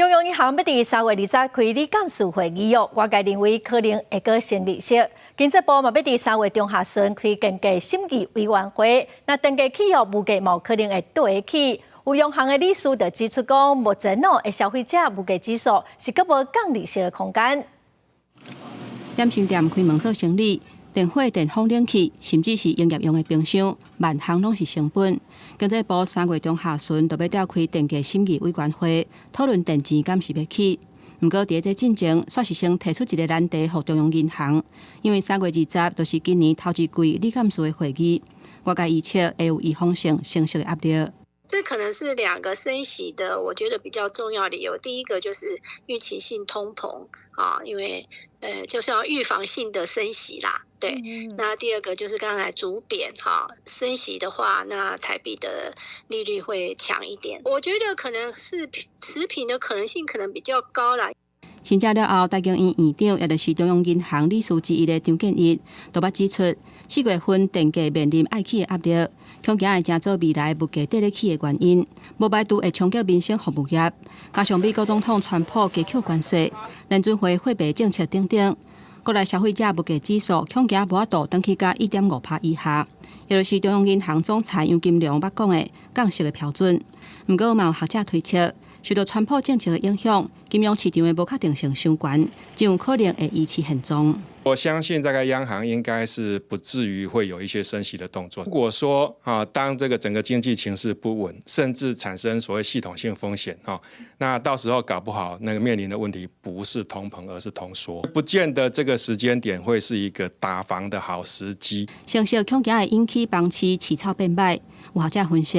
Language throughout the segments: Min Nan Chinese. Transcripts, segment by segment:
中央銀行欲佇3月20開理監事會議哦，外界認為可能會閣升利息。經濟部嘛欲佇3月中下旬開電價審議委員會，若電價起哦，物價嘛可能會綴起。有央行的理事就指出講，目前哦，的消費者物價指數是閣無降利息的空間。點心店開門做生理，電火、電風、冷氣，甚至是營業用的冰箱，萬項攏是成本。經濟部3月中下旬就欲召開電價審議委員會，討論電錢敢是欲起。毋過佇這進前，煞是先提出一個難題予中央銀行，因為3月20就是今年頭一季理監事的會議，外界預測會有預防性升息的壓力。這可能是兩個升息的，我覺得比較重要理由。第一個就是預期性通膨啊，因為就是要預防性的升息啦。對，那第二個就是剛才逐貶哈，升息的話，那台幣的利率會強一點。我覺得可能是持平的可能性可能比較高啦。新正了後，台經院院長，也就是中央銀行理事之一的張建一，都捌指出，4月份電價面臨愛起的壓力，恐驚會成做未來物價綴咧起的原因，無排除會衝擊民生服務業。加上美國總統川普加扣關稅、聯準會貨幣政策等等，國內消費者物價指數恐驚無法度轉去佮1.5趴以下，也就是中央銀行總裁楊金龍捌講的降息的標準。毋過嘛有學者推測，受到川普政策的影響，金融市場的無確定性傷懸，真有可能會維持現狀。我相信大概央行應該是不至於會有一些升息的動作。如果說啊，當這個整個經濟情勢不穩，甚至產生所謂系統性風險哈，那到時候搞不好那個面臨的問題不是通膨，而是通縮，不見得這個時間點會是一個打房的好時機。升息恐驚會引起房市市草變歹，有學者分析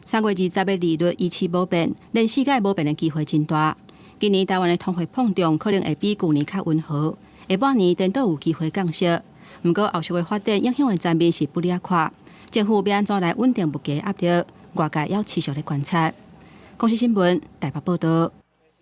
，3月20的利率維持無變，連四屆無變的機會真大。今年台灣的通貨膨脹可能會比舊年較溫和。下半年顛倒有機會降息，毋過後續的發展影響的層面是不咧看。政府欲按怎來穩定物價壓力，外界猶持續咧觀察。公視新聞台北報道。